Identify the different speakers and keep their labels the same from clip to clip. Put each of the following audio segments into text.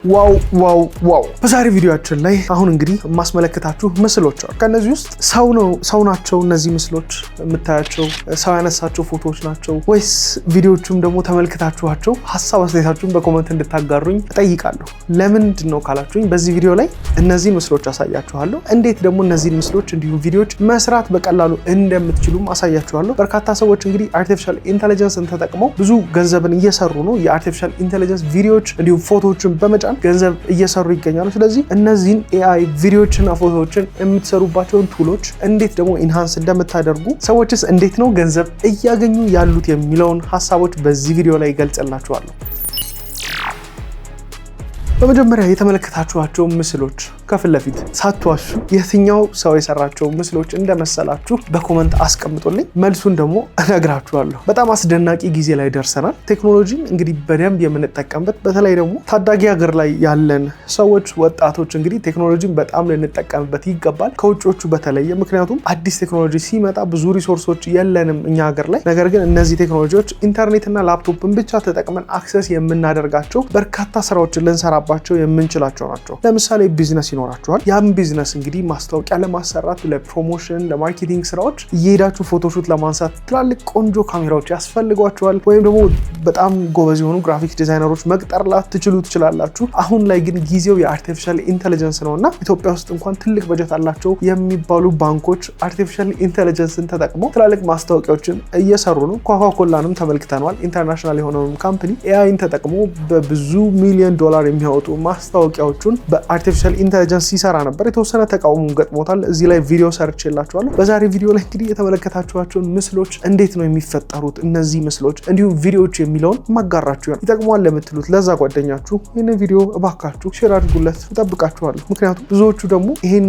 Speaker 1: Wow! በዛሬ ቪዲዮአችን ላይ አሁን እንግዲህ የማስመለከታችሁ ምስሎች አሉ። ከእነዚህ ውስጥ ሰው ነው፣ ሰው ናቸው እነዚህ ምስሎች የምታያቸው፣ ሰው ያነሳቸው ፎቶዎች ናቸው ወይስ ቪዲዮዎቹም ደግሞ ተመልክታችኋቸው ሀሳብ አስተያየታችሁን በ comment እንድታጋሩኝ እጠይቃለሁ። ለምንድን ነው ካላችሁኝ በዚህ ቪዲዮ ላይ እነዚህን ምስሎች አሳያችኋለሁ። እንዴት ደግሞ እነዚህን ምስሎች እንዲሁም ቪዲዮዎች መስራት በቀላሉ እንደምትችሉም አሳያችኋለሁ። በርካታ ሰዎች እንግዲህ artificial intelligence ን ተጠቅመው ብዙ ገንዘብን እየሰሩ ነው። የ artificial intelligence ቪዲዮዎች እንዲሁም ፎቶዎችን በመጫን ገንዘብ እየሰሩ ይገኛሉ። ስለዚህ እነዚህን AI ቪዲዮዎችና ፎቶዎችን የምትሰሩባቸውን tool ኦች እንዴት ደግሞ enhance እንደምታደርጉ፣ ሰዎችስ እንዴት ነው ገንዘብ እያገኙ ያሉት የሚለውን ሀሳቦች በዚህ ቪዲዮ ላይ እገልጽላችኋለሁ። በመጀመሪያ የተመለከታችኋቸው ምስሎች ከፊት ለፊት ሳትዋሹ የትኛው ሰው የሰራቸው ምስሎች እንደመሰላችሁ በ comment አስቀምጡልኝ። መልሱን ደግሞ እነግራችኋለሁ። በጣም አስደናቂ ጊዜ ላይ ደርሰናል። ቴክኖሎጂን እንግዲህ በደንብ የምንጠቀምበት፣ በተለይ ደግሞ ታዳጊ ሀገር ላይ ያለን ሰዎች፣ ወጣቶች እንግዲህ ቴክኖሎጂን በጣም ልንጠቀምበት ይገባል ከውጮቹ በተለየ። ምክንያቱም አዲስ ቴክኖሎጂ ሲመጣ ብዙ resource ኦች የለንም እኛ ሀገር ላይ። ነገር ግን እነዚህ ቴክኖሎጂዎች ኢንተርኔትና ላፕቶፕን ብቻ ተጠቅመን access የምናደርጋቸው፣ በርካታ ስራዎችን ልንሰራባቸው የምንችላቸው ናቸው። ለምሳሌ ቢዝነስ ይኖራችኋል። ያም ቢዝነስ እንግዲህ ማስታወቂያ ለማሰራት፣ ለ promotion፣ ለ marketing ስራዎች እየሄዳችሁ photoshoot ለማንሳት ትላልቅ ቆንጆ ካሜራዎች ያስፈልጓችኋል። ወይም ደግሞ በጣም ጎበዝ የሆኑ graphic designer ኦች መቅጠር ላትችሉ ትችላላችሁ። አሁን ላይ ግን ጊዜው የ artificial intelligence ነው እና ኢትዮጵያ ውስጥ እንኳን ትልቅ በጀት አላቸው የሚባሉ ባንኮች artificial intelligence ን ተጠቅመው ትላልቅ ማስታወቂያዎችን እየሰሩ ነው። ኮካኮላንም ተመልክተነዋል። International የሆነውን company AI ን ተጠቅሞ በብዙ ሚሊዮን ዶላር የሚያወጡ ማስታወቂያዎቹን በ artificial intelligence ሲሰራ ነበር። የተወሰነ ተቃውሞ ገጥሞታል። እዚህ ላይ ቪዲዮ ሰርቼላችኋለሁ። በዛሬ ቪዲዮ ላይ እንግዲህ የተመለከታችኋቸውን ምስሎች እንዴት ነው የሚፈጠሩት እነዚህ ምስሎች እንዲሁም ቪዲዮዎች የሚለውን ማጋራችሁ ይሆናል። ይጠቅመዋል ለምትሉት ለዛ ጓደኛችሁ ይህንን ቪዲዮ እባካችሁ share አድርጉለት፣ እጠብቃችኋለሁ። ምክንያቱም ብዙዎቹ ደግሞ ይህን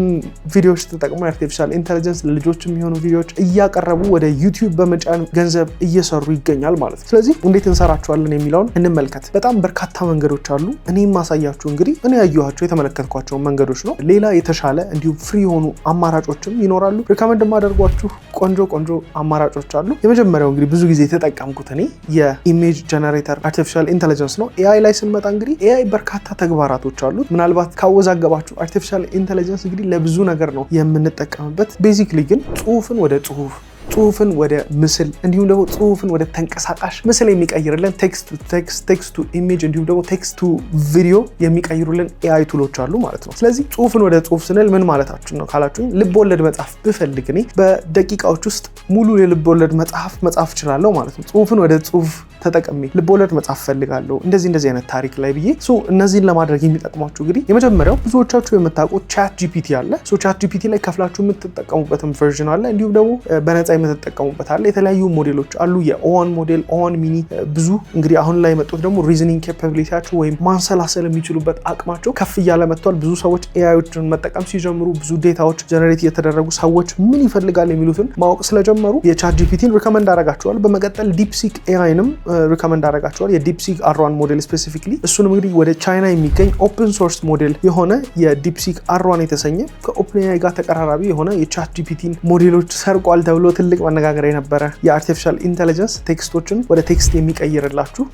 Speaker 1: ቪዲዮዎች ተጠቅመው የ artificial intelligence ለልጆች የሚሆኑ ቪዲዮዎች እያቀረቡ ወደ YouTube በመጫን ገንዘብ እየሰሩ ይገኛል ማለት ነው። ስለዚህ እንዴት እንሰራቸዋለን የሚለውን እንመልከት። በጣም በርካታ መንገዶች አሉ። እኔ የማሳያችሁ እንግዲህ እኔ ያየኋቸው፣ የተመለከትኳቸውን መንገዶች ነው። ሌላ የተሻለ እንዲሁም free የሆኑ አማራጮችም ይኖራሉ። Recommend የማደርጓችሁ ቆንጆ ቆንጆ አማራጮች አሉ። የመጀመሪያው እንግዲህ ብዙ ጊዜ የተጠቀምኩት እኔ የ image generator artificial intelligence ነው። AI ላይ ስንመጣ እንግዲህ AI በርካታ ተግባራቶች አሉት። ምናልባት ካወዛገባችሁ artificial intelligence እንግዲህ ለብዙ ነገር ነው የምንጠቀምበት። Basically ግን ጽሁፍን ወደ ጽሁፍ፣ ጽሁፍን ወደ ምስል እንዲሁም ደግሞ ጽሁፍን ወደ ተንቀሳቃሽ ምስል የሚቀይርልን text to text፣ text to image እንዲሁም ደግሞ text to video የሚቀይሩልን AI tool ኦች አሉ ማለት ነው። ስለዚህ ጽሁፍን ወደ ጽሁፍ ስንል ምን ማለታችን ነው ካላችሁኝ ልብ ወለድ መጽሐፍ ብፈልግ እኔ በደቂቃዎች ውስጥ ሙሉ የልብ ወለድ መጽሐፍ መጻፍ እችላለሁ ማለት ነው። ጽሁፍን ወደ ጽሁፍ ተጠቅሜ ልብ ወለድ መጽሐፍ ፈልጋለሁ እንደዚህ እንደዚህ አይነት ታሪክ ላይ ብዬ። So እነዚህን ለማድረግ የሚጠቅሟችሁ እንግዲህ የመጀመሪያው ብዙዎቻችሁ የምታውቁት ChatGPT አለ። So ChatGPT ላይ ከፍላችሁ የምትጠቀሙበትም version አለ፣ እንዲሁም ደግሞ በነፃ የምትጠቀሙበት አለ። የተለያዩ ሞዴሎች አሉ። የ o1 model፣ o1 mini፣ ብዙ እንግዲህ አሁን ላይ የመጡት ደግሞ reasoning capability ያቸው ወይም ማንሰላሰል የሚችሉበት አቅማቸው ከፍ እያለ መጥቷል። ብዙ ሰዎች AI ዎችን መጠቀም ሲጀምሩ ብዙ data ዎች generate እየተደረጉ ሰዎች ምን ይፈልጋል የሚሉትን ማወቅ ስለጀመሩ የ ChatGPT ን recommend አደርጋችኋለሁ። በመቀጠል DeepSeek AI ንም recommend አደርጋችኋለሁ። የ DeepSeek R1 model specifically፣ እሱንም እንግዲህ ወደ ቻይና የሚገኝ open source model የሆነ የ DeepSeek R1 የተሰኘ ከ OpenAI ጋር ተቀራራቢ የሆነ የ ChatGPT ን ሞዴሎች ሰርቋል ተብሎ ትልቅ መነጋገሪያ የነበረ የ artificial intelligence text ኦችን ወደ text የሚቀይርላችሁ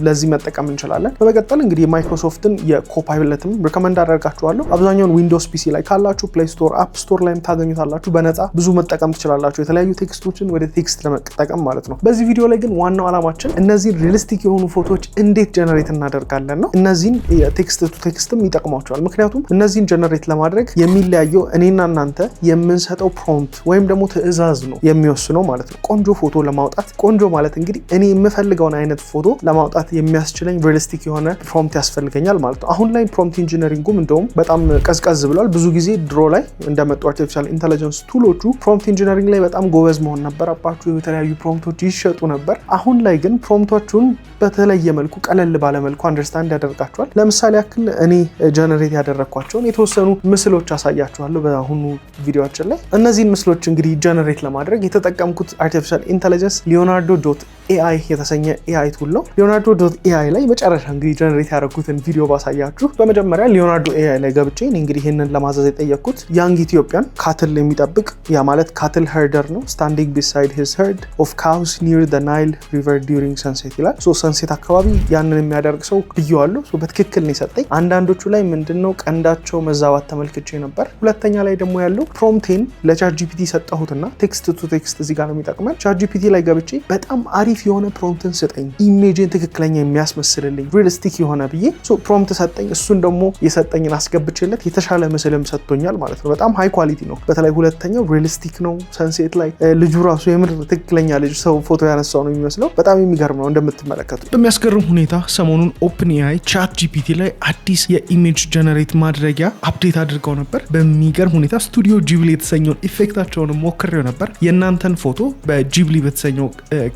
Speaker 1: ለዚህ መጠቀም እንችላለን። በመቀጠል እንግዲህ የ Microsoft ን የ Copilot ም recommend አደርጋችኋለሁ። አብዛኛውን Windows PC ላይ ካላችሁ Play Store፣ App Store ላይም ታገኙታላችሁ። በነፃ ብዙ መጠቀም ትችላላችሁ። የተለያዩ text ኦችን ወደ text ለመጠቀም ማለት ነው። በዚህ ቪዲዮ ላይ ግን ዋናው ዓላማችን እነዚህን realistic የሆኑ ፎቶዎች እንዴት generate እናደርጋለን ነው። እነዚህን የ text to text ም ይጠቅሟችኋል። ምክንያቱም እነዚህን generate ለማድረግ የሚለያየው እኔና እናንተ የምንሰጠው prompt ወይም ደግሞ ትዕዛዝ ነው የሚወስነው ማለት ነው። ቆንጆ ፎቶ ለማውጣት፣ ቆንጆ ማለት እንግዲህ እኔ የምፈልገውን አይነት ፎቶ ለማውጣት የሚያስችለኝ realistic የሆነ prompt ያስፈልገኛል ማለት ነው። አሁን ላይ prompt engineering ጉም እንደውም በጣም ቀዝቀዝ ብሏል። ብዙ ጊዜ ድሮ ላይ እንደመጡ artificial intelligence tool ኦቹ prompt engineering ላይ በጣም ጎበዝ መሆን ነበረባችሁ። የተለያዩ prompt ኦች ይሸጡ ነበር። አሁን ላይ ግን prompt ኦቹን በተለየ መልኩ፣ ቀለል ባለ መልኩ understand ያደርጋችኋል። ለምሳሌ ያክል እኔ generate ያደረግኳቸውን የተወሰኑ ምስሎች አሳያችኋለሁ በአሁኑ ቪዲዮአችን ላይ። እነዚህን ምስሎች እንግዲህ generate ለማድረግ የተጠቀምኩት artificial intelligence Leonardo dot AI የተሰኘ AI tool ነው። Leonardo.ai ላይ መጨረሻ እንግዲህ generate ያደረኩትን ቪዲዮ ባሳያችሁ። በመጀመሪያ Leonardo AI ላይ ገብቼ እኔ እንግዲህ ይህንን ለማዘዝ የጠየቅኩት young Ethiopian cattle የሚጠብቅ፣ ያ ማለት cattle herder ነው፣ standing beside his herd of cows near the Nile River during sunset ይላል። So sunset አካባቢ ያንን የሚያደርግ ሰው ብየዋለሁ። So በትክክል ነው የሰጠኝ። አንዳንዶቹ ላይ ምንድነው ቀንዳቸው መዛባት ተመልክቼ ነበር። ሁለተኛ ላይ ደግሞ ያለው prompt ኤን ለ ChatGPT ሰጠሁትና text to text እዚህ ጋር ነው የሚጠቅመን። ChatGPT ላይ ገብቼ በጣም አሪፍ የሆነ prompt ን ስጠኝ፣ image ን ትክክለኛ የሚያስመስልልኝ realistic የሆነ ብዬ prompt ሰጠኝ። እሱን ደግሞ የሰጠኝን አስገብቼለት የተሻለ ምስልም ሰጥቶኛል ማለት ነው። በጣም high quality ነው። በተለይ ሁለተኛው realistic ነው። Sunset ላይ ልጁ ራሱ የምር ትክክለኛ ልጅ ሰው ፎቶ ያነሳው ነው የሚመስለው። በጣም የሚገርም ነው እንደምትመለከቱት።
Speaker 2: በሚያስገርም ሁኔታ ሰሞኑን OpenAI ChatGPT ላይ አዲስ የ image generate ማድረጊያ update አድርገው ነበር። በሚገርም ሁኔታ Studio Ghibli የተሰኘውን effect ኣቸውን ሞክሬው ነበር። የእናንተን ፎቶ በ Ghibli በተሰኘው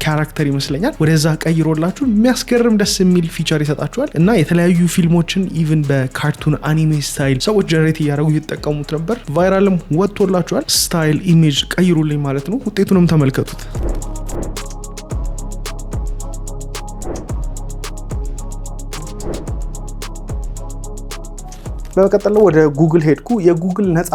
Speaker 2: character ይመስለኛል ወደዛ ቀይሮላችሁ የሚያስገርም ደስ የሚል feature ይሰጣችኋል እና የተለያዩ ፊልሞችን even በ cartoon anime style ሰዎች generate እያደረጉ እየተጠቀሙት ነበር። Viral ም ወጥቶላችኋል። Style image ቀይሩልኝ ማለት ነው። ውጤቱንም ተመልከቱት።
Speaker 1: በመቀጠል ወደ ጉግል ሄድኩ። የጉግል ነፃ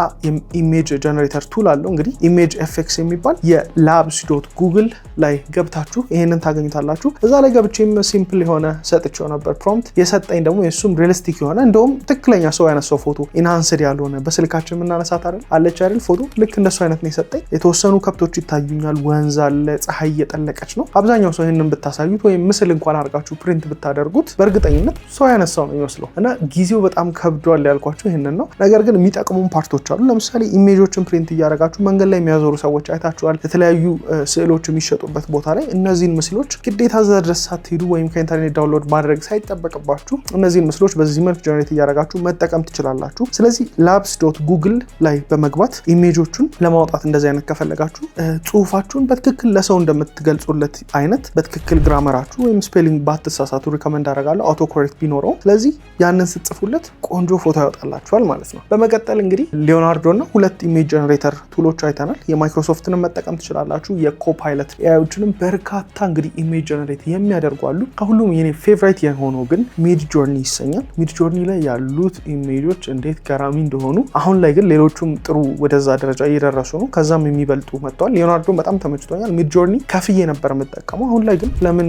Speaker 1: image generator tool አለው እንግዲህ ImageFX የሚባል የ labs.google ላይ ገብታችሁ ይሄንን ታገኙታላችሁ። እዛ ላይ ገብቼም simple የሆነ ሰጥቼው ነበር prompt። የሰጠኝ ደግሞ የእሱም realistic የሆነ፣ እንደውም ትክክለኛ ሰው ያነሳው ፎቶ፣ enhanced ያልሆነ፣ በስልካችን የምናነሳት አይደል አለች አይደል ፎቶ፣ ልክ እንደሱ አይነት ነው የሰጠኝ። የተወሰኑ ከብቶች ይታዩኛል፣ ወንዝ አለ፣ ፀሐይ እየጠለቀች ነው። አብዛኛው ሰው ይህንን ብታሳዩት ወይም ምስል እንኳን አድርጋችሁ print ብታደርጉት በእርግጠኝነት ሰው ያነሳው ነው የሚመስለው እና ጊዜው በጣም ከብዷል ያልኳቸው ይህንን ነው። ነገር ግን የሚጠቅሙን part ኦች አሉ። ለምሳሌ image ኦችን print እያደረጋችሁ መንገድ ላይ የሚያዞሩ ሰዎች አይታችኋል። የተለያዩ ስዕሎች የሚሸጡበት ቦታ ላይ እነዚህን ምስሎች ግዴታ እዛ ድረስ ሳትሄዱ ወይም ከኢንተርኔት download ማድረግ ሳይጠበቅባችሁ እነዚህን ምስሎች በዚህ መልክ generate እያደረጋችሁ መጠቀም ትችላላችሁ። ስለዚህ labs.google ላይ በመግባት image ኦቹን ለማውጣት እንደዚህ አይነት ከፈለጋችሁ ጽሁፋችሁን በትክክል ለሰው እንደምትገልጹለት አይነት በትክክል grammar ኣችሁ ወይም spelling ባትሳሳቱ recommend አደርጋለሁ፣ auto correct ቢኖረው። ስለዚህ ያንን ስትጽፉለት ቆንጆ ፎቶ ያወጣላችኋል ማለት ነው። በመቀጠል እንግዲህ Leonardo እና ሁለት image generator tool ኦች አይተናል። የማይክሮሶፍትንም መጠቀም ትችላላችሁ። የ Copilot AI ዎችንም በርካታ እንግዲህ image generate የሚያደርጉ አሉ። ከሁሉም የኔ favorite የሆነው ግን Midjourney ይሰኛል። Midjourney ላይ ያሉት image ኦች እንዴት ገራሚ እንደሆኑ፣ አሁን ላይ ግን ሌሎቹም ጥሩ ወደዛ ደረጃ እየደረሱ ነው። ከዛም የሚበልጡ መጥተዋል። Leonardo በጣም ተመችቶኛል። Midjourney ከፍዬ ነበር የምጠቀመው። አሁን ላይ ግን ለምን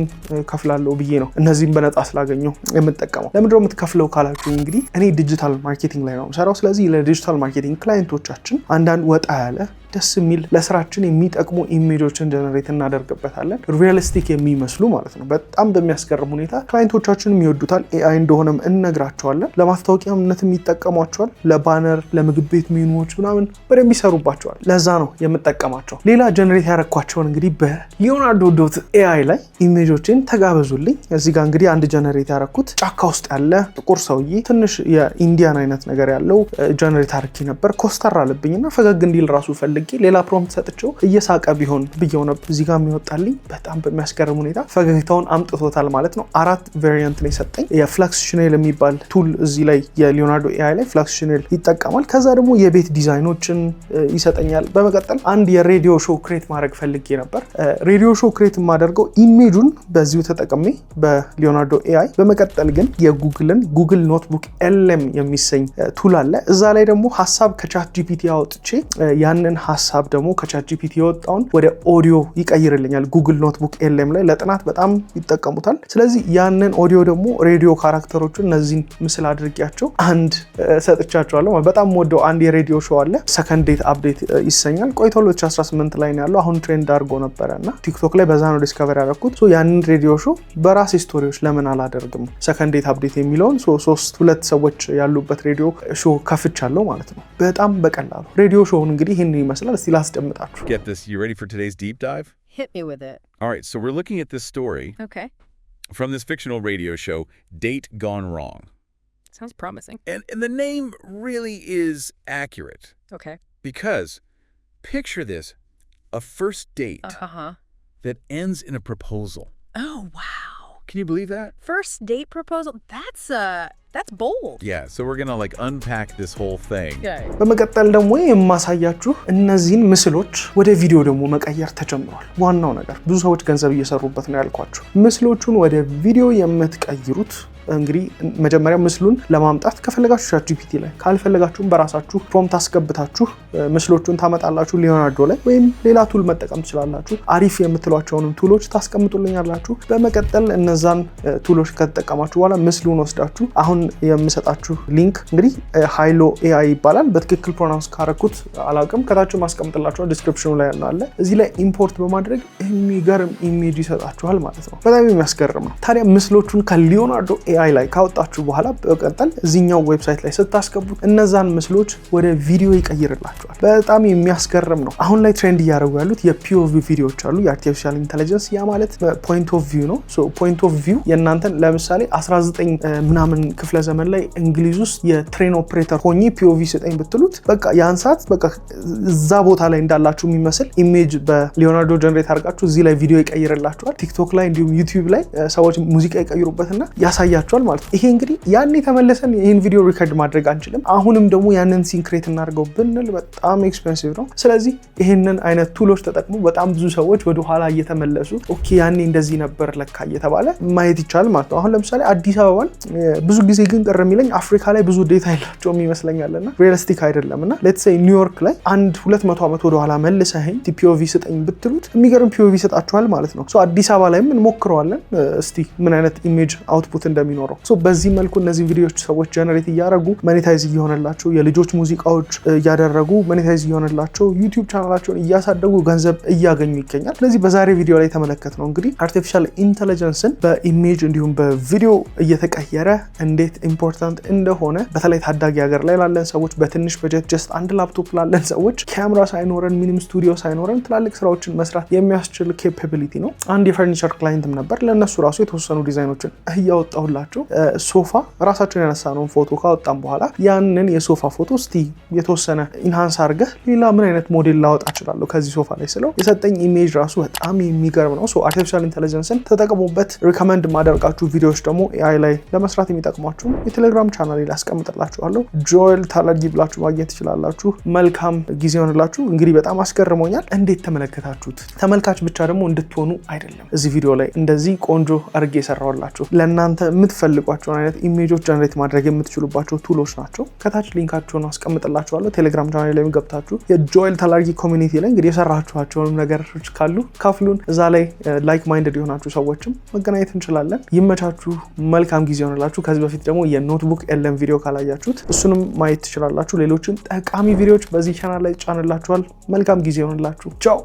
Speaker 1: ከፍላለሁ ብዬ ነው እነዚህም በነፃ ስላገኘው የምጠቀመው። ለምንድነው የምትከፍለው ካላችሁ እንግዲህ እኔ digital marketing ላይ ነው የምሰራው። ስለዚህ ለ digital marketing client ኦቻችን አንዳንድ ወጣ ያለ ደስ የሚል ለስራችን የሚጠቅሙ image ኦችን generate እናደርግበታለን። Realistic የሚመስሉ ማለት ነው። በጣም በሚያስገርም ሁኔታ client ኦቻችንም ይወዱታል። AI እንደሆነም እነግራቸዋለን። ለማስታወቂያነትም ይጠቀሟቸዋል። ለ banner፣ ለምግብ ቤት ሜኑዎች ምናምን በደንብ ይሰሩባቸዋል። ለዛ ነው የምጠቀማቸው። ሌላ generate ያደረግኳቸውን እንግዲህ በ Leonardo.ai ላይ image ኦችን ተጋበዙልኝ። እዚህ ጋር እንግዲህ አንድ generate ያደረግኩት ጫካ ውስጥ ያለ ጥቁር ሰውዬ ትንሽ የ Indian አይነት ነገር ያለው generate አድርጌ ነበር። ኮስተር አለብኝና ፈገግ እንዲል ራሱ ፈልጌ ሌላ prompt ሰጥቼው እየሳቀ ቢሆን ብየው ነበር። እዚህ ጋር የሚወጣልኝ በጣም በሚያስገርም ሁኔታ ፈገግታውን አምጥቶታል ማለት ነው። አራት variant ነው የሰጠኝ። የ Flux Schnell የሚባል tool እዚህ ላይ የ Leonardo AI ላይ Flux Schnell ይጠቀማል። ከዛ ደግሞ የቤት ዲዛይኖችን ይሰጠኛል። በመቀጠል አንድ የ radio show create ማድረግ ፈልጌ ነበር። Radio show create የማደርገው image ኡን በዚሁ ተጠቅሜ በ Leonardo AI። በመቀጠል ግን የጉግልን Google NotebookLM የሚሰኝ tool አለ። እዛ ላይ ደግሞ ሀሳብ ከ ChatGPT አውጥቼ ያንን ሀሳብ ደግሞ ከ ChatGPT የወጣውን ወደ ኦዲዮ ይቀይርልኛል። Google NotebookLM ላይ ለጥናት በጣም ይጠቀሙታል። ስለዚህ ያንን ኦዲዮ ደግሞ ሬዲዮ character ኦቹን እነዚህን ምስል አድርጊያቸው አንድ ሰጥቻቸዋለሁ። በጣም ወደው አንድ የ radio show አለ፣ Second Date Update ይሰኛል። ቆይቶ 2018 ላይ ነው ያለው። አሁን trend አድርጎ ነበረ እና ቲክቶክ ላይ በዛ ነው discover ያደረኩት። ያንን radio show በራሴ story ዎች ለምን አላደርግም? Second Date Update የሚለውን ሶስት ሁለት ሰዎች ያሉበት radio show ከፍቻለሁ ማለት ነው። በጣም በቀላሉ radio show ውን እንግዲህ ይህንን ይመስላል። እስቲ ላስደምጣችሁ።
Speaker 3: Get this. You ready for today's deep dive?
Speaker 4: Hit me with it.
Speaker 3: All right, so we're looking at this story from this fictional radio show, Date Gone Wrong.
Speaker 4: Sounds promising.
Speaker 3: And the name really is accurate because picture this: a first date that ends in a proposal.
Speaker 4: Oh, wow.
Speaker 3: Can you believe that?
Speaker 4: First date proposal? That's bold.
Speaker 3: Yeah, so we're gonna like unpack this whole thing.
Speaker 1: በመቀጠል ደግሞ የማሳያችሁ እነዚህን ምስሎች ወደ ቪዲዮ ደግሞ መቀየር ተጀምሯል። ዋናው ነገር ብዙ ሰዎች ገንዘብ እየሰሩበት ነው ያልኳችሁ። ምስሎቹን ወደ ቪዲዮ የምትቀይሩት እንግዲህ መጀመሪያ ምስሉን ለማምጣት ከፈለጋችሁ ChatGPT ላይ፣ ካልፈለጋችሁም በራሳችሁ prompt አስገብታችሁ ምስሎቹን ታመጣላችሁ Leonardo ላይ፣ ወይም ሌላ tool መጠቀም ትችላላችሁ። አሪፍ የምትሏቸውንም tool ኦች ታስቀምጡልኛላችሁ። በመቀጠል እነዛን tool ኦች ከተጠቀማችሁ በኋላ ምስሉን ወስዳችሁ አሁን የምሰጣችሁ link እንግዲህ Hailuo AI ይባላል። በትክክል pronounce ካረኩት አላውቅም። ከታች ማስቀምጥላችኋል፣ description ኑ ላይ አለ። እዚህ ላይ import በማድረግ የሚገርም image ይሰጣችኋል ማለት ነው። በጣም የሚያስገርም ነው። ታዲያ ምስሎቹን ከ Leonardo AI ላይ ካወጣችሁ በኋላ በመቀጠል እዚኛው website ላይ ስታስገቡት እነዛን ምስሎች ወደ ቪዲዮ ይቀይርላችኋል። በጣም የሚያስገርም ነው። አሁን ላይ trend እያደረጉ ያሉት የ POV ቪዲዮዎች አሉ፣ የ artificial intelligence። ያ ማለት point of view ነው። Point of view የእናንተን ለምሳሌ 19 ምናምን ክፍለ ዘመን ላይ እንግሊዝ ውስጥ የ train operator ሆኜ POV ስጠኝ ብትሉት በቃ ያን ሰዓት በቃ እዛ ቦታ ላይ እንዳላችሁ የሚመስል image በ Leonardo generate አድርጋችሁ እዚህ ላይ ቪዲዮ ይቀይርላችኋል። TikTok ላይ እንዲሁም YouTube ላይ ሰዎች ሙዚቃ ይቀይሩበትና ያሳያችኋል ማለት ነው። ይሄ እንግዲህ ያኔ ተመልሰን ይህን ቪዲዮ record ማድረግ አንችልም። አሁንም ደግሞ ያንን scene create እናድርገው ብንል በጣም expensive ነው። ስለዚህ ይህንን አይነት tool ኦች ተጠቅሞ በጣም ብዙ ሰዎች ወደኋላ እየተመለሱ okay ያኔ እንደዚህ ነበር ለካ እየተባለ ማየት ይቻላል ማለት ነው። አሁን ለምሳሌ አዲስ አበባን ብዙ ጊዜ ግን ቅር የሚለኝ አፍሪካ ላይ ብዙ data የላቸውም ይመስለኛል እና realistic አይደለም። እና let's say ኒውዮርክ ላይ አንድ 200 ዓመት ወደኋላ መልሰኸኝ POV ስጠኝ ብትሉት የሚገርም POV ይሰጣችኋል ማለት ነው። አዲስ አበባ ላይም እንሞክረዋለን እስቲ ምን አይነት image output እንደሚኖረው። በዚህ መልኩ እነዚህ ቪዲዮዎች ሰዎች generate እያደረጉ monetize እየሆነላቸው፣ የልጆች ሙዚቃዎች እያደረጉ monetize እየሆነላቸው፣ YouTube channel ኣቸውን እያሳደጉ ገንዘብ እያገኙ ይገኛል። ስለዚህ በዛሬ ቪዲዮ ላይ የተመለከትነው እንግዲህ artificial intelligence ን በ image እንዲሁም በቪዲዮ እየተቀየረ እንዴት important እንደሆነ፣ በተለይ ታዳጊ ሀገር ላይ ላለን ሰዎች፣ በትንሽ በጀት just አንድ ላፕቶፕ ላለን ሰዎች፣ ካሜራ ሳይኖረን፣ ምንም ስቱዲዮ ሳይኖረን ትላልቅ ስራዎችን መስራት የሚያስችል capability ነው። አንድ የ furniture client ም ነበር። ለእነሱ ራሱ የተወሰኑ ዲዛይኖችን እያወጣሁላቸው ሶፋ ራሳቸውን ያነሳነውን ፎቶ ካወጣም በኋላ ያንን የሶፋ ፎቶ እስቲ የተወሰነ enhance አድርገህ ሌላ ምን አይነት ሞዴል ላወጣ እችላለሁ ከዚህ ሶፋ ላይ ስለው የሰጠኝ image ራሱ በጣም የሚገርም ነው። Artificial intelligence ን ተጠቅሙበት። Recommend ማደርጋችሁ ቪዲዮዎች ደግሞ AI ላይ ለመስራት የሚጠቅሟችሁ የቴሌግራም ቻናል ላይ አስቀምጥላችኋለሁ። ጆኤል ታላጊ ብላችሁ ማግኘት ትችላላችሁ። መልካም ጊዜ ይሆንላችሁ። እንግዲህ በጣም አስገርሞኛል። እንዴት ተመለከታችሁት? ተመልካች ብቻ ደግሞ እንድትሆኑ አይደለም እዚህ ቪዲዮ ላይ እንደዚህ ቆንጆ አድርጌ የሰራሁላችሁ፣ ለእናንተ የምትፈልጓቸውን አይነት image ኦች generate ማድረግ የምትችሉባቸው tool ኦች ናቸው። ከታች link ኣቸውን አስቀምጥላችኋለሁ። ቴሌግራም ቻናል ላይ ገብታችሁ የጆኤል ታላርጊ community ላይ እንግዲህ የሰራችኋቸውን ነገሮች ካሉ ካፍሉን። እዛ ላይ like minded የሆናችሁ ሰዎችም መገናኘት እንችላለን። ይመቻችሁ። መልካም ጊዜ ይሆንላችሁ። ከዚህ በፊት ደግሞ የ NotebookLM ቪዲዮ ካላያችሁት እሱንም ማየት ትችላላችሁ። ሌሎችም ጠቃሚ ቪዲዮዎች በዚህ ቻናል ላይ ጫንላችኋል። መልካም ጊዜ ይሆንላችሁ። ቻው።